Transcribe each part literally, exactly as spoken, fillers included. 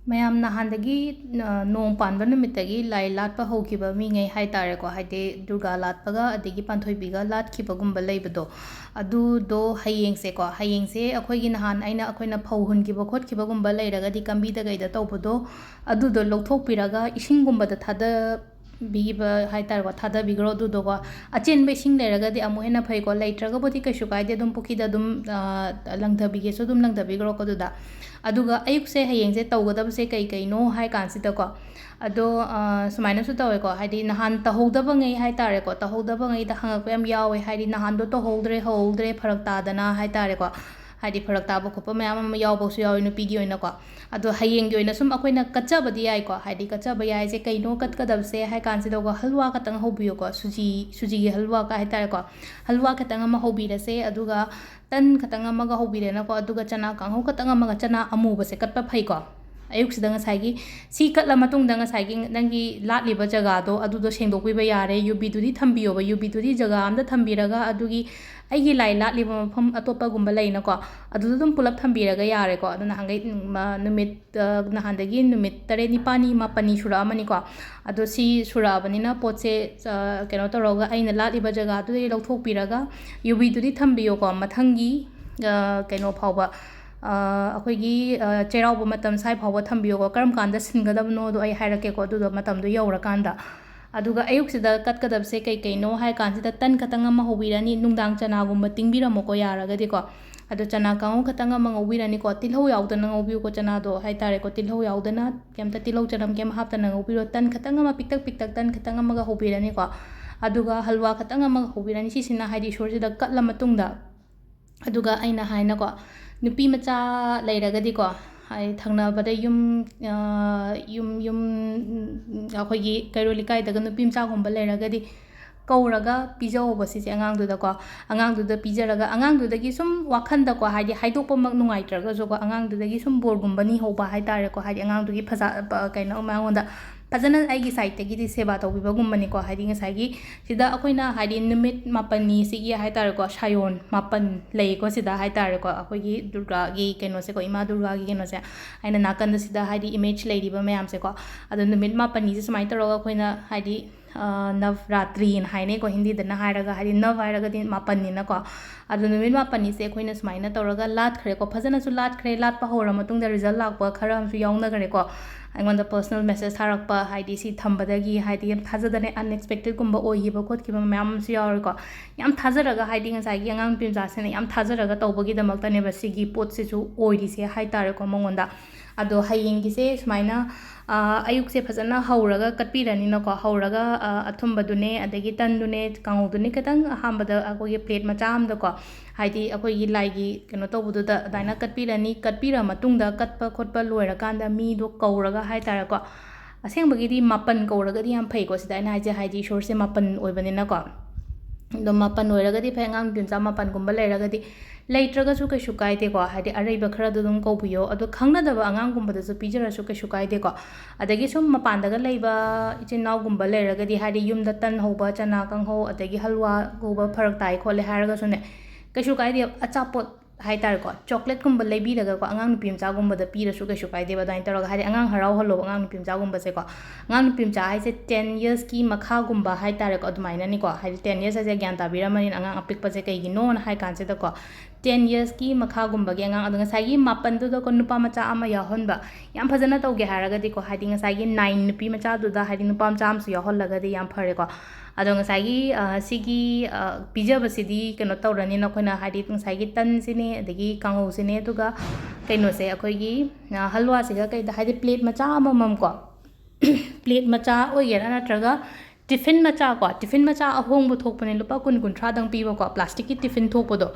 ꯃꯌꯥꯝ ꯅꯍꯥꯟꯗꯒꯤ, ꯑ, ꯅꯣꯡ ꯄꯥꯟꯕ ꯅꯨꯃꯤꯠꯇꯒꯤ ꯂꯥꯏ ꯂꯥꯠꯄ ꯍꯧꯈꯤꯕ ꯃꯤꯉꯩ ꯍꯥꯏ ꯇꯥꯔꯦꯀꯣ, ꯍꯥꯏꯗꯤ ꯗꯨꯔꯒꯥ ꯂꯥꯠꯄꯒ ꯑꯗꯒꯤ ꯄꯥꯟꯊꯣꯏꯕꯤꯒ ꯂꯥꯠꯈꯤꯕꯒꯨꯝꯕ ꯂꯩꯕꯗꯣ, ꯑꯗꯨꯗꯣ ꯍꯌꯦꯡꯁꯦꯀꯣ, ꯍꯌꯦꯡꯁꯦ ꯑꯩꯈꯣꯏꯒꯤ ꯅꯍꯥꯟ ꯑꯩꯅ, ꯑꯩꯈꯣꯏꯅ ꯐꯧ ꯍꯨꯟꯈꯤꯕ ꯈꯣꯠꯈꯤꯕꯒꯨꯝꯕ ꯂꯩꯔꯒꯗꯤ ꯀꯝꯕꯤꯗ ꯀꯩꯗ ꯇꯧꯕꯗꯣ, ꯑꯗꯨꯗꯣ ꯂꯧꯊꯣꯛꯄꯤꯔꯒ ꯏꯁꯤꯡꯒꯨꯝꯕꯗ ꯊꯥꯗ ꯕꯤꯕ ꯍꯥꯏ ꯇꯥꯔꯦꯀꯣ, ꯊꯥꯗꯕꯤꯈ꯭ꯔꯣ ꯑꯗꯨꯗꯣꯀꯣ꯫ ꯑꯆꯦꯟꯕ ꯏꯁꯤꯡ ꯂꯩꯔꯒꯗꯤ ꯑꯃꯨꯛ ꯍꯦꯟꯅ ꯐꯩꯀꯣ, ꯂꯩꯇ꯭ꯔꯒꯕꯨꯗꯤ ꯀꯩꯁꯨ ꯀꯥꯏꯗꯦ, ꯑꯗꯨꯝ ꯄꯨꯈ꯭ꯔꯤꯗ ꯑꯗꯨꯝ, ꯑ, ꯂꯪꯊꯕꯤꯒꯦꯁꯨ ꯑꯗꯨꯝ ꯂꯪꯊꯕꯤꯈ꯭ꯔꯣꯀꯣ ꯑꯗꯨꯗ꯫ ꯑꯗꯨꯒ ꯑꯌꯨꯛꯁꯦ ꯍꯌꯦꯡꯁꯦ ꯇꯧꯒꯗꯕꯁꯦ ꯀꯩ ꯀꯩꯅꯣ ꯍꯥꯏ ꯀꯥꯟꯁꯤꯗꯀꯣ, ꯑꯗꯣ, ꯑ, ꯁꯨꯃꯥꯏꯅꯁꯨ ꯇꯧꯋꯦꯀꯣ, ꯍꯥꯏꯗꯤ ꯅꯍꯥꯟ ꯇꯧꯍꯧꯗꯕꯉꯩ ꯍꯥꯏ ꯇꯥꯔꯦꯀꯣ, ꯇꯧꯍꯧꯗꯕꯉꯩꯗ ꯍꯪꯉꯛꯄ ꯌꯥꯝ ꯌꯥꯎꯋꯦ, ꯍꯥꯏꯗꯤ ꯅꯍꯥꯟꯗꯣ ꯇꯧꯍꯧꯗ꯭ꯔꯦ, ꯍꯧꯍꯧꯗ꯭ꯔꯦ, ꯐꯔꯛ ꯇꯥꯗꯅ ꯍꯥꯏ ꯇꯥꯔꯦꯀꯣ, ꯍꯥꯏꯗꯤ ꯐꯔꯛ ꯇꯥꯕ ꯈꯣꯠꯄ ꯃꯌꯥꯝ ꯑꯃ ꯌꯥꯎꯕꯁꯨ ꯌꯥꯎꯋꯤ ꯅꯨꯄꯤꯒꯤ ꯑꯣꯏꯅꯀꯣ꯫ ꯑꯗꯣ ꯍꯌꯦꯡꯒꯤ ꯑꯣꯏꯅ ꯁꯨꯝ ꯑꯩꯈꯣꯏꯅ ꯀꯠꯆꯕꯗꯤ ꯌꯥꯏꯀꯣ, ꯍꯥꯏꯗꯤ ꯀꯠꯆꯕ ꯌꯥꯏꯁꯦ ꯀꯩꯅꯣ ꯀꯠꯀꯗꯕꯁꯦ ꯍꯥꯏ ꯀꯥꯟꯁꯤꯗꯀꯣ, ꯍꯜꯋꯥ ꯈꯛꯇꯪ ꯍꯧꯕꯤꯌꯨꯀꯣ, ꯁꯨꯖꯤ, ꯁꯨꯖꯤꯒꯤ ꯍꯜꯋꯥ ꯀ ꯍꯥꯏ ꯇꯥꯔꯦꯀꯣ, ꯍꯜꯋꯥ ꯈꯛꯇꯪ ꯑꯃ ꯍꯧꯕꯤꯔꯁꯦ, ꯑꯗꯨꯒ ꯇꯟ ꯈꯛꯇꯪ ꯑꯃꯒ ꯍꯧꯕꯤꯔꯦꯅꯀꯣ, ꯑꯗꯨꯒ ꯆꯅꯥ ꯀꯥꯡꯍꯧ ꯈꯛꯇꯪ ꯑꯃꯒ, ꯆꯅꯥ ꯑꯃꯨꯕꯁꯦ ꯀꯠꯄ ꯐꯩꯀꯣ꯫ ꯑꯌꯨꯛꯁꯤꯗ ꯉꯁꯥꯏꯒꯤ ꯁꯤ ꯀꯠꯂ ꯃꯇꯨꯡꯗ ꯉꯁꯥꯏꯒꯤ ꯅꯪꯒꯤ ꯂꯥꯠꯂꯤꯕ ꯖꯒꯥꯗꯣ ꯑꯗꯨꯗꯣ ꯁꯦꯡꯗꯣꯛꯄꯤꯕ ꯌꯥꯔꯦ, ꯌꯨꯕꯤꯗꯨꯗꯤ ꯊꯝꯕꯤꯌꯣꯕ, ꯌꯨꯕꯤꯗꯨꯗꯤ ꯖꯒꯥ ꯑꯝꯗ ꯊꯝꯕꯤꯔꯒ ꯑꯗꯨꯒꯤ ꯑꯩꯒꯤ ꯂꯥꯏ ꯂꯥꯠꯂꯤꯕ ꯃꯐꯝ ꯑꯇꯣꯞꯄꯒꯨꯝꯕ ꯂꯩꯅꯀꯣ, ꯑꯗꯨꯗ ꯑꯗꯨꯝ ꯄꯨꯂꯞ ꯊꯝꯕꯤꯔꯒ ꯌꯥꯔꯦꯀꯣ꯫ ꯑꯗꯣ ꯅꯍꯥꯟꯈꯩ, ꯎꯝ, ꯃ-, ꯅꯨꯃꯤꯠ, ꯑ, ꯅꯍꯥꯟꯗꯒꯤ ꯅꯨꯃꯤꯠ ꯇꯔꯦꯠ, ꯅꯤꯄꯥꯜꯅꯤ, ꯃꯥꯄꯜꯅꯤ ꯁꯨꯔꯛꯑꯃꯅꯤꯀꯣ꯫ ꯑꯗꯣ ꯁꯤ ꯁꯨꯔꯛꯑꯕꯅꯤꯅ ꯄꯣꯠꯁꯦ, ꯑ, ꯀꯩꯅꯣ ꯇꯧꯔꯒ ꯑꯩꯅ ꯂꯥꯠꯂꯤꯕ ꯖꯒꯥꯗꯨꯗꯒꯤ ꯂꯧꯊꯣꯛꯄꯤꯔꯒ ꯌꯨꯕꯤꯗꯨꯗꯤ ꯊꯝꯕꯤꯌꯣꯀꯣ꯫ ꯃꯊꯪꯒꯤ, ꯑ, ꯀꯩꯅꯣ ꯐꯥꯎꯕ, ꯑ, ꯑꯩꯈꯣꯏꯒꯤ, ꯑ, ꯆꯩꯔꯥꯎꯕ ꯃꯇꯝ ꯁ꯭ꯋꯥꯏ ꯐꯥꯎꯕ ꯊꯝꯕꯤꯌꯣꯀꯣ꯫ ꯀꯔꯝ ꯀꯥꯟꯗ ꯁꯤꯟꯒꯗꯕꯅꯣꯗꯣ ꯑꯩ ꯍꯥꯏꯔꯛꯀꯦꯀꯣ, ꯑꯗꯨꯗꯣ ꯃꯇꯝꯗꯣ ꯌꯧꯔꯀꯥꯟꯗ꯫ ꯑꯗꯨꯒ ꯑꯌꯨꯛꯁꯤꯗ ꯀꯠꯀꯗꯕꯁꯦ ꯀꯩ ꯀꯩꯅꯣ ꯍꯥꯏ ꯀꯥꯟꯁꯤꯗ ꯇꯟ ꯈꯛꯇꯪ ꯑꯃ ꯍꯧꯕꯤꯔꯅꯤ, ꯅꯨꯡꯗꯥꯡ ꯆꯅꯥꯒꯨꯝꯕ ꯇꯤꯡꯕꯤꯔꯝꯃꯣꯀꯣ ꯌꯥꯔꯒꯗꯤꯀꯣ꯫ ꯑꯗꯣ ꯆꯅꯥ ꯀꯥꯡꯍꯧ ꯈꯛꯇꯪ ꯑꯃ ꯉꯧꯕꯤꯔꯅꯤꯀꯣ, ꯇꯤꯜꯍꯧ ꯌꯥꯎꯗꯅ ꯉꯧꯕꯤꯌꯨꯀꯣ ꯆꯅꯥꯗꯣ ꯍꯥꯏ ꯇꯥꯔꯦꯀꯣ, ꯇꯤꯜꯍꯧ ꯌꯥꯎꯗꯅ ꯀꯩꯝꯇ ꯇꯤꯜꯍꯧ ꯆꯅꯝ ꯀꯩꯝ ꯍꯥꯞꯇꯅ ꯉꯧꯕꯤꯔꯣ꯫ ꯇꯟ ꯈꯛꯇꯪ ꯑꯃ ꯄꯤꯛꯇꯛ ꯄꯤꯛꯇꯛ ꯇꯟ ꯈꯛꯇꯪ ꯑꯃꯒ ꯍꯧꯕꯤꯔꯅꯤꯀꯣ, ꯑꯗꯨꯒ ꯍꯜꯋꯥ ꯈꯛꯇꯪ ꯑꯃꯒ ꯍꯧꯕꯤꯔꯅꯤ꯫ ꯁꯤꯁꯤꯅ ꯍꯥꯏꯗꯤ ꯏꯁꯣꯔꯁꯤꯗ ꯀꯠꯂ ꯃꯇꯨꯡꯗ ꯑꯗꯨꯒ ꯑꯩꯅ ꯍꯥꯏꯅꯀꯣ, ꯅꯨꯄꯤ ꯃꯆꯥ ꯂꯩꯔꯒꯗꯤꯀꯣ, ꯍꯥꯏꯗꯤ ꯊꯪꯅꯕꯗ ꯌꯨꯝ, ꯑ, ꯌꯨꯝ, ꯌꯨꯝ, ꯑꯩꯈꯣꯏꯒꯤ ꯀꯩꯔꯣꯜ ꯂꯩꯀꯥꯏꯗꯒ ꯅꯨꯄꯤ ꯃꯆꯥꯒꯨꯝꯕ ꯂꯩꯔꯒꯗꯤ ꯀꯧꯔꯒ ꯄꯤꯖꯧꯕ ꯁꯤꯁꯦ ꯑꯉꯥꯡꯗꯨꯗꯀꯣ꯫ ꯑꯉꯥꯡꯗꯨꯗ ꯄꯤꯖꯔꯒ ꯑꯉꯥꯡꯗꯨꯗꯒꯤ ꯁꯨꯝ ꯋꯥꯈꯟꯗꯀꯣ, ꯍꯥꯏꯗꯤ ꯍꯥꯏꯗꯣꯛꯄꯃꯛ ꯅꯨꯡꯉꯥꯏꯇ꯭ꯔꯒꯁꯨꯀꯣ, ꯑꯉꯥꯡꯗꯨꯗꯒꯤ ꯁꯨꯝ ꯕꯣꯔꯒꯨꯝꯕ ꯅꯤꯍꯧꯕ ꯍꯥꯏ ꯇꯥꯔꯦꯀꯣ, ꯍꯥꯏꯗꯤ ꯑꯉꯥꯡꯗꯨꯒꯤ ꯐꯖ-, ꯄ-, ꯀꯩꯅꯣ, ꯃꯉꯣꯟꯗ ꯐꯖꯅ ꯑꯩꯒꯤ ꯁꯥꯏꯠꯇꯒꯤꯗꯤ ꯁꯦꯕꯥ ꯇꯧꯕꯤꯕꯒꯨꯝꯕꯅꯤꯀꯣ꯫ ꯍꯥꯏꯗꯤ ꯉꯁꯥꯏꯒꯤ ꯁꯤꯗ ꯑꯩꯈꯣꯏꯅ ꯍꯥꯏꯗꯤ ꯅꯨꯃꯤꯠ ꯃꯥꯄꯟꯅꯤꯁꯤꯒꯤ ꯍꯥꯏ ꯇꯥꯔꯦꯀꯣ, ꯁꯥꯌꯣꯟ ꯃꯥꯄꯟ ꯂꯩꯀꯣ ꯁꯤꯗ ꯍꯥꯏ ꯇꯥꯔꯦꯀꯣ, ꯑꯩꯈꯣꯏꯒꯤ ꯗꯨꯔꯒꯥꯒꯤ ꯀꯩꯅꯣꯁꯦꯀꯣ, ꯏꯃꯥ ꯗꯨꯔꯒꯥꯒꯤ ꯀꯩꯅꯣꯁꯦ꯫ ꯑꯩꯅ ꯅꯥꯀꯟꯗ ꯁꯤꯗ ꯍꯥꯏꯗꯤ ꯏꯃꯦꯖ ꯂꯩꯔꯤꯕ ꯃꯌꯥꯝꯁꯦꯀꯣ꯫ ꯑꯗꯣ ꯅꯨꯃꯤꯠ ꯃꯥꯄꯟꯅꯤꯁꯦ ꯁꯨꯃꯥꯏꯅ ꯇꯧꯔꯒ ꯑꯩꯈꯣꯏꯅ ꯍꯥꯏꯗꯤ ꯅꯕꯔꯥꯇ꯭ꯔꯤꯅ ꯍꯥꯏꯅꯩꯀꯣ, ꯍꯤꯟꯗꯤꯗꯅ ꯍꯥꯏꯔꯒ, ꯍꯥꯏꯗꯤ ꯅꯕ ꯍꯥꯏꯔꯒꯗꯤ ꯃꯥꯄꯟꯅꯤꯅꯀꯣ꯫ ꯑꯗꯣ ꯅꯨꯃꯤꯠ ꯃꯥꯄꯟꯅꯤꯁꯦ ꯑꯩꯈꯣꯏꯅ ꯁꯨꯃꯥꯏꯅ ꯇꯧꯔꯒ ꯂꯥꯠꯈ꯭ꯔꯦꯀꯣ, ꯐꯖꯅꯁꯨ ꯂꯥꯠꯈ꯭ꯔꯦ꯫ ꯂꯥꯠꯄ ꯍꯧꯔ ꯃꯇꯨꯡꯗ ꯔꯤꯖꯜ ꯂꯥꯛꯄ ꯈꯔ ꯑꯃꯁꯨ ꯌꯥꯎꯅꯈ꯭ꯔꯦꯀꯣ꯫ ꯑꯩꯉꯣꯟꯗ ꯄꯔꯁꯣꯅꯦꯜ ꯃꯦꯁꯦꯖ ꯊꯥꯔꯛꯄ, ꯍꯥꯏꯗꯤ ꯁꯤ ꯊꯝꯕꯗꯒꯤ ꯍꯥꯏꯗꯤ ꯌꯥꯝ ꯊꯥꯖꯗꯅ ꯑꯟꯑꯦꯛꯁꯄꯦꯛꯇꯦꯠꯀꯨꯝꯕ ꯑꯣꯏꯈꯤꯕ ꯈꯣꯠꯈꯤꯕ ꯃꯌꯥꯝ ꯑꯃꯁꯨ ꯌꯥꯎꯔꯦꯀꯣ꯫ ꯌꯥꯝ ꯊꯥꯖꯔꯒ, ꯍꯥꯏꯗꯤ ꯉꯁꯥꯏꯒꯤ ꯑꯉꯥꯡ ꯅꯨꯄꯤ ꯃꯆꯥꯁꯤꯅ ꯌꯥꯝ ꯊꯥꯖꯔꯒ ꯇꯧꯕꯒꯤꯗꯃꯛꯇꯅꯦꯕ ꯁꯤꯒꯤ ꯄꯣꯠꯁꯤꯁꯨ ꯑꯣꯏꯔꯤꯁꯦ ꯍꯥꯏ ꯇꯥꯔꯦꯀꯣ ꯃꯉꯣꯟꯗ꯫ ꯑꯗꯣ ꯍꯌꯦꯡꯒꯤꯁꯦ ꯁꯨꯃꯥꯏꯅ ꯑꯌꯨꯛꯁꯦ ꯐꯖꯅ ꯍꯧꯔꯒ ꯀꯠꯄꯤꯔꯅꯤꯅꯀꯣ꯫ ꯍꯧꯔꯒ ꯑꯊꯨꯝꯕꯗꯨꯅꯦ, ꯑꯗꯒꯤ ꯇꯟꯗꯨꯅꯦ, ꯀꯥꯡꯍꯧꯗꯨꯅꯦ, ꯈꯤꯇꯪ ꯑꯍꯥꯟꯕꯗ ꯑꯩꯈꯣꯏꯒꯤ ꯄ꯭ꯂꯦꯠ ꯃꯆꯥ ꯑꯃꯗꯀꯣ, ꯍꯥꯏꯗꯤ ꯑꯩꯈꯣꯏꯒꯤ ꯂꯥꯏꯒꯤ ꯀꯩꯅꯣ ꯇꯧꯕꯗꯨꯗ ꯑꯗꯨꯃꯥꯏꯅ ꯀꯠꯄꯤꯔꯅꯤ꯫ ꯀꯠꯄꯤꯔ ꯃꯇꯨꯡꯗ, ꯀꯠꯄ ꯈꯣꯠꯄ ꯂꯣꯏꯔꯀꯥꯟꯗ ꯃꯤꯗꯣ ꯀꯧꯔꯒ ꯍꯥꯏ ꯇꯥꯔꯦꯀꯣ, ꯑꯁꯦꯡꯕꯒꯤꯗꯤ ꯃꯥꯄꯟ ꯀꯧꯔꯒꯗꯤ ꯌꯥꯝ ꯐꯩꯀꯣ꯫ ꯁꯤꯗ ꯑꯩꯅ ꯍꯥꯏꯁꯦ, ꯍꯥꯏꯗꯤ ꯏꯁꯣꯔꯁꯦ ꯃꯥꯄꯟ ꯑꯣꯏꯕꯅꯤꯅꯀꯣ꯫ ꯑꯗꯣ ꯃꯥꯄꯟ ꯑꯣꯏꯔꯒꯗꯤ ꯐꯩ, ꯑꯉꯥꯡ ꯅꯨꯄꯤ ꯃꯆꯥ ꯃꯥꯄꯟꯒꯨꯝꯕ ꯂꯩꯔꯒꯗꯤ꯫ ꯂꯩꯇ꯭ꯔꯒꯁꯨ ꯀꯩꯁꯨ ꯀꯥꯏꯗꯦꯀꯣ, ꯍꯥꯏꯗꯤ ꯑꯔꯩꯕ ꯈꯔꯗꯣ ꯑꯗꯨꯝ ꯀꯧꯕꯤꯌꯣ꯫ ꯑꯗꯣ ꯈꯪꯅꯗꯕ ꯑꯉꯥꯡꯒꯨꯝꯕꯗꯁꯨ ꯄꯤꯖꯔꯁꯨ ꯀꯩꯁꯨ ꯀꯥꯏꯗꯦꯀꯣ꯫ ꯑꯗꯒꯤ ꯁꯨꯝ ꯃꯄꯥꯟꯗꯒ ꯂꯩꯕ ꯏꯆꯤꯟ ꯏꯅꯥꯎꯒꯨꯝꯕ ꯂꯩꯔꯒꯗꯤ, ꯍꯥꯏꯗꯤ ꯌꯨꯝꯗ ꯇꯟ ꯍꯧꯕ, ꯆꯅꯥ ꯀꯥꯡꯍꯧ, ꯑꯗꯒꯤ ꯍꯜꯋꯥꯒꯨꯝꯕ ꯐꯔꯛ ꯇꯥꯏ ꯈꯣꯠꯂꯦ ꯍꯥꯏꯔꯒꯁꯨꯅꯦ, ꯀꯩꯁꯨ ꯀꯥꯏꯗꯦ꯫ ꯑꯆꯥꯄꯣꯠ ꯍꯥꯏ ꯇꯥꯔꯦꯀꯣ, ꯆꯣꯀ꯭ꯂꯦꯠꯀꯨꯝꯕ ꯂꯩꯕꯤꯔꯒꯀꯣ, ꯑꯉꯥꯡ ꯅꯨꯄꯤ ꯃꯆꯥꯒꯨꯝꯕꯗ ꯄꯤꯔꯁꯨ ꯀꯩꯁꯨ ꯀꯥꯏꯗꯦꯕ꯫ ꯑꯗꯨꯃꯥꯏꯅ ꯇꯧꯔꯒ, ꯍꯥꯏꯗꯤ ꯑꯉꯥꯡ ꯍꯔꯥꯎꯍꯜꯂꯣꯕ, ꯑꯉꯥꯡ ꯅꯨꯄꯤ ꯃꯆꯥꯒꯨꯝꯕꯁꯦꯀꯣ꯫ ꯑꯉꯥꯡ ꯅꯨꯄꯤ ꯃꯆꯥ ꯍꯥꯏꯁꯦ ten yearsꯀꯤ ꯃꯈꯥꯒꯨꯝꯕ ꯍꯥꯏ ꯇꯥꯔꯦꯀꯣ, ꯑꯗꯨꯃꯥꯏꯅꯅꯤꯀꯣ꯫ ꯍꯥꯏꯗꯤ ten years ꯍꯥꯏꯁꯦ ꯒ꯭ꯌꯥꯟ ꯇꯥꯕꯤꯔꯝꯃꯅꯤꯅ, ꯑꯉꯥꯡ ꯑꯄꯤꯛꯄꯁꯦ ꯀꯩꯒꯤꯅꯣꯅ ꯍꯥꯏ ꯀꯥꯟꯁꯤꯗꯀꯣ, ten yearsꯀꯤ ꯃꯈꯥꯒꯨꯝꯕꯒꯤ ꯑꯉꯥꯡ꯫ ꯑꯗꯣ ꯉꯁꯥꯏꯒꯤ ꯃꯥꯄꯟꯗꯨꯗꯀꯣ ꯅꯨꯄꯥ ꯃꯆꯥ ꯑꯃ ꯌꯥꯎꯍꯟꯕ, ꯌꯥꯝ ꯐꯖꯅ ꯇꯧꯒꯦ ꯍꯥꯏꯔꯒꯗꯤꯀꯣ, ꯍꯥꯏꯗꯤ ꯉꯁꯥꯏꯒꯤ nine ꯅꯨꯄꯤ ꯃꯆꯥꯗꯨꯗ ꯍꯥꯏꯗꯤ ꯅꯨꯄꯥ ꯃꯆꯥ ꯑꯃꯁꯨ ꯌꯥꯎꯍꯜꯂꯒꯗꯤ ꯌꯥꯝ ꯐꯔꯦꯀꯣ꯫ ꯑꯗꯣ ꯉꯁꯥꯏꯒꯤ, ꯑ, ꯁꯤꯒꯤ, ꯑ, ꯄꯤꯖꯕꯁꯤꯗꯤ ꯀꯩꯅꯣ ꯇꯧꯔꯅꯤ, ꯅꯈꯣꯏꯅ ꯍꯥꯏꯗꯤ ꯉꯁꯥꯏꯒꯤ ꯇꯟꯁꯤꯅꯦ, ꯑꯗꯒꯤ ꯀꯥꯡꯍꯧꯁꯤꯅꯦ, ꯑꯗꯨꯒ ꯀꯩꯅꯣꯁꯦ, ꯑꯩꯈꯣꯏꯒꯤ, ꯑ, ꯍꯜꯋꯥꯁꯤꯒ ꯀꯩꯗ, ꯍꯥꯏꯗꯤ ꯄ꯭ꯂꯦꯠ ꯃꯆꯥ ꯑꯃꯃꯝꯀꯣ, ꯄ꯭ꯂꯦꯠ ꯃꯆꯥ ꯑꯣꯏꯒꯦꯔꯥ ꯅꯠꯇ꯭ꯔꯒ ꯇꯤꯐꯤꯟ ꯃꯆꯥ ꯀꯣ, ꯇꯤꯐꯤꯟ ꯃꯆꯥ ꯑꯍꯣꯡꯕ ꯊꯣꯛꯄꯅꯦ, ꯂꯨꯄꯥ ꯀꯨꯟ ꯀꯨꯟꯊ꯭ꯔꯥꯗꯪ ꯄꯤꯕꯀꯣ, ꯄ꯭ꯂꯥꯁꯇꯤꯛꯀꯤ ꯇꯤꯐꯤꯟ ꯊꯣꯛꯄꯗꯣ,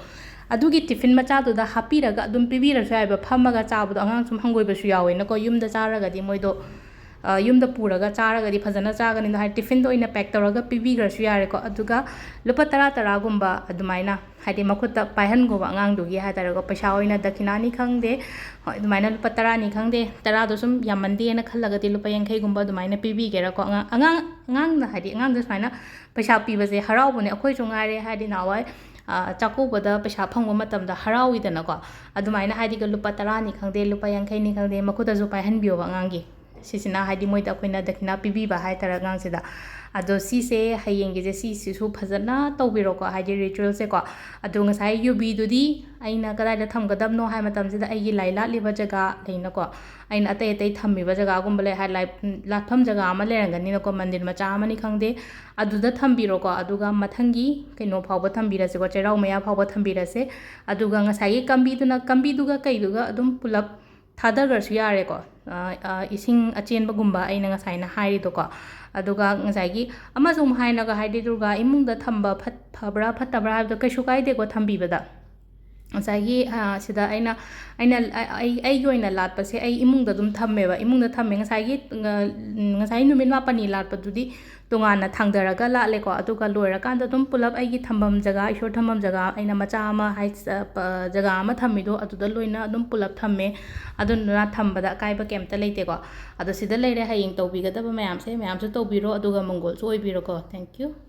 ꯑꯗꯨꯒꯤ ꯇꯤꯐꯤꯟ ꯃꯆꯥꯗꯨꯗ ꯍꯥꯞꯄꯤꯔꯒ ꯑꯗꯨꯝ ꯄꯤꯕꯤꯔꯁꯨ ꯌꯥꯏꯕ, ꯐꯝꯃꯒ ꯆꯥꯕꯗꯣ꯫ ꯑꯉꯥꯡ ꯁꯨꯝ ꯍꯪꯒꯣꯏꯕꯁꯨ ꯌꯥꯎꯋꯦꯅꯀꯣ, ꯌꯨꯝꯗ ꯆꯥꯔꯒꯗꯤ ꯃꯣꯏꯗꯣ ꯑ, ꯌꯨꯝꯗ ꯄꯨꯔꯒ ꯆꯥꯔꯒꯗꯤ ꯐꯖꯅ ꯆꯥꯒꯅꯤ꯫ ꯑꯗꯣ ꯍꯥꯏꯗꯤ ꯇꯤꯐꯤꯟꯗ ꯑꯣꯏꯅ ꯄꯦꯛ ꯇꯧꯔꯒ ꯄꯤꯕꯤꯈ꯭ꯔꯁꯨ ꯌꯥꯔꯦꯀꯣ꯫ ꯑꯗꯨꯒ ꯂꯨꯄꯥ ꯇꯔꯥ ꯇꯔꯥꯒꯨꯝꯕ ꯑꯗꯨꯃꯥꯏꯅ ꯍꯥꯏꯗꯤ ꯃꯈꯨꯠꯇ ꯄꯥꯏꯍꯟꯈꯣꯕ ꯑꯉꯥꯡꯗꯨꯒꯤ ꯍꯥꯏ ꯇꯥꯔꯦꯀꯣ꯫ ꯄꯩꯁꯥ ꯑꯣꯏꯅ ꯗꯈꯤꯅꯥꯅꯤ ꯈꯪꯗꯦ, ꯍꯣꯏ, ꯑꯗꯨꯃꯥꯏꯅ ꯂꯨꯄꯥ ꯇꯔꯥꯅꯤ ꯈꯪꯗꯦ, ꯇꯔꯥꯗꯣ ꯁꯨꯝ ꯌꯥꯝꯃꯟꯗꯦꯅ ꯈꯜꯂꯒꯗꯤ ꯂꯨꯄꯥ ꯌꯥꯡꯈꯩꯒꯨꯝꯕ ꯑꯗꯨꯃꯥꯏꯅ ꯄꯤꯕꯤꯒꯦꯔꯥꯀꯣ꯫ ꯑꯉꯥꯡ, ꯑꯉꯥꯡ, ꯑꯉꯥꯡꯗ ꯍꯥꯏꯗꯤ ꯑꯉꯥꯡꯗ ꯁꯨꯃꯥꯏꯅ ꯄꯩꯁꯥ ꯄꯤꯕꯁꯦ ꯍꯔꯥꯎꯕꯅꯦ꯫ ꯑꯩꯈꯣꯏꯁꯨ ꯉꯥꯏꯔꯦ ꯍꯥꯏꯗꯤ ꯅꯍꯥꯟꯋꯥꯏ, ꯑ, ꯆꯥꯛꯀꯧꯕꯗ ꯄꯩꯁꯥ ꯐꯪꯕ ꯃꯇꯝꯗ ꯍꯔꯥꯎꯏꯗꯅꯀꯣ꯫ ꯑꯗꯨꯃꯥꯏꯅ ꯍꯥꯏꯗꯤ ꯂꯨꯄꯥ ꯇꯔꯥꯅꯤ ꯈꯪꯗꯦ, ꯂꯨꯄꯥ ꯌꯥꯡꯈꯩꯅꯤ ꯈꯪꯗꯦ, ꯃꯈꯨꯠꯇꯁꯨ ꯄꯥꯏꯍꯟꯕꯤꯌꯣꯕ ꯑꯉꯥꯡꯒꯤ꯫ ꯁꯤꯁꯤꯅ ꯍꯥꯏꯗꯤ ꯃꯣꯏꯗ ꯑꯩꯈꯣꯏꯅ ꯗꯈꯤꯅꯥ ꯄꯤꯕꯤꯕ ꯍꯥꯏ ꯇꯥꯔꯦ ꯑꯉꯥꯡꯁꯤꯗ꯫ ꯑꯗꯣ ꯁꯤꯁꯦ ꯍꯌꯦꯡꯒꯤꯁꯦ ꯁꯤꯁꯤꯁꯨ ꯐꯖꯅ ꯇꯧꯕꯤꯔꯣꯀꯣ, ꯍꯥꯏꯗꯤ ꯔꯤꯆꯨꯋꯦꯜꯁꯦꯀꯣ꯫ ꯑꯗꯣ ꯉꯁꯥꯏ ꯌꯨꯕꯤꯗꯨꯗꯤ ꯑꯩꯅ ꯀꯗꯥꯏꯗ ꯊꯝꯒꯗꯕꯅꯣ ꯍꯥꯏ ꯃꯇꯝꯁꯤꯗ ꯑꯩꯒꯤ ꯂꯥꯏ ꯂꯥꯠꯂꯤꯕ ꯖꯒꯥ ꯂꯩꯅꯀꯣ, ꯑꯩꯅ ꯑꯇꯩ ꯑꯇꯩ ꯊꯝꯃꯤꯕ ꯖꯒꯥꯒꯨꯝꯕ ꯂꯩ ꯍꯥꯏ, ꯂꯥꯏ, ꯂꯥꯠꯐꯝ ꯖꯒꯥ ꯑꯃ ꯂꯩꯔꯝꯒꯅꯤꯅꯀꯣ, ꯃꯟꯗꯤꯔ ꯃꯆꯥ ꯑꯃꯅꯤ ꯈꯪꯗꯦ, ꯑꯗꯨꯗ ꯊꯝꯕꯤꯔꯣꯀꯣ꯫ ꯑꯗꯨꯒ ꯃꯊꯪꯒꯤ ꯀꯩꯅꯣ ꯐꯥꯎꯕ ꯊꯝꯕꯤꯔꯁꯦꯀꯣ, ꯆꯩꯔꯥꯎ ꯃꯌꯥ ꯐꯥꯎꯕ ꯊꯝꯕꯤꯔꯁꯦ꯫ ꯑꯗꯨꯒ ꯉꯁꯥꯏꯒꯤ ꯀꯝꯕꯤꯗꯨꯅ, ꯀꯝꯕꯤꯗꯨꯒ ꯀꯩꯗꯨꯒ ꯑꯗꯨꯝ ꯄꯨꯂꯞ ꯊꯥꯗꯈ꯭ꯔꯁꯨ ꯌꯥꯔꯦꯀꯣ꯫ ꯑ, ꯑ, ꯏꯁꯤꯡ ꯑꯆꯦꯟꯕꯒꯨꯝꯕ ꯑꯩꯅ ꯉꯁꯥꯏꯅ ꯍꯥꯏꯔꯤꯗꯣꯀꯣ꯫ ꯑꯗꯨꯒ ꯉꯁꯥꯏꯒꯤ ꯑꯃꯁꯨ ꯑꯃꯨꯛ ꯍꯥꯏꯅꯒ ꯍꯥꯏꯗꯤ ꯗꯨꯔꯒꯥ ꯏꯃꯨꯡꯗ ꯊꯝꯕ ꯐꯠ-, ꯐꯕ꯭ꯔꯥ ꯐꯠꯇꯕ꯭ꯔꯥ ꯍꯥꯏꯕꯗꯣ ꯀꯩꯁꯨ ꯀꯥꯏꯗꯦꯀꯣ ꯊꯝꯕꯤꯕꯗ꯫ ꯉꯁꯥꯏꯒꯤ, ꯑ, ꯁꯤꯗ ꯑꯩꯅ, ꯑꯩꯅ, ꯑ-, ꯑꯩ, ꯑꯩꯒꯤ ꯑꯣꯏꯅ ꯂꯥꯠꯄꯁꯦ ꯑꯩ ꯏꯃꯨꯡꯗ ꯑꯗꯨꯝ ꯊꯝꯃꯦꯕ꯫ ꯏꯃꯨꯡꯗ ꯊꯝꯃꯦ꯫ ꯉꯁꯥꯏꯒꯤ, ꯑ, ꯉꯁꯥꯏ ꯅꯨꯃꯤꯠ ꯃꯥꯄꯟꯅꯤ ꯂꯥꯠꯄꯗꯨꯗꯤ ꯇꯣꯉꯥꯟꯅ ꯊꯥꯡꯗꯔꯒ ꯂꯥꯠꯂꯦꯀꯣ꯫ ꯑꯗꯨꯒ ꯂꯣꯏꯔꯀꯥꯟꯗ ꯑꯗꯨꯝ ꯄꯨꯂꯞ ꯑꯩꯒꯤ ꯊꯝꯐꯝ ꯖꯒꯥ, ꯏꯁꯣꯔ ꯊꯝꯐꯝ ꯖꯒꯥ, ꯑꯩꯅ ꯃꯆꯥ ꯑꯃ ꯍꯥꯏ-, ꯑ, ꯄ-, ꯖꯒꯥ ꯑꯃ ꯊꯝꯃꯤꯗꯣ ꯑꯗꯨꯗ ꯂꯣꯏꯅ ꯑꯗꯨꯝ ꯄꯨꯂꯞ ꯊꯝꯃꯦ꯫ ꯑꯗꯨꯗꯨꯅ ꯊꯝꯕꯗ ꯑꯀꯥꯏꯕ ꯀꯩꯝꯇ ꯂꯩꯇꯦꯀꯣ꯫ ꯑꯗꯣ ꯁꯤꯗ ꯂꯩꯔꯦ ꯍꯌꯦꯡ ꯇꯧꯕꯤꯒꯗꯕ ꯃꯌꯥꯝꯁꯦ, ꯃꯌꯥꯝꯁꯨ ꯇꯧꯕꯤꯔꯣ, ꯑꯗꯨꯒ ꯃꯪꯒꯣꯜꯁꯨ ꯑꯣꯏꯕꯤꯔꯣꯀꯣ꯫ Thank you꯫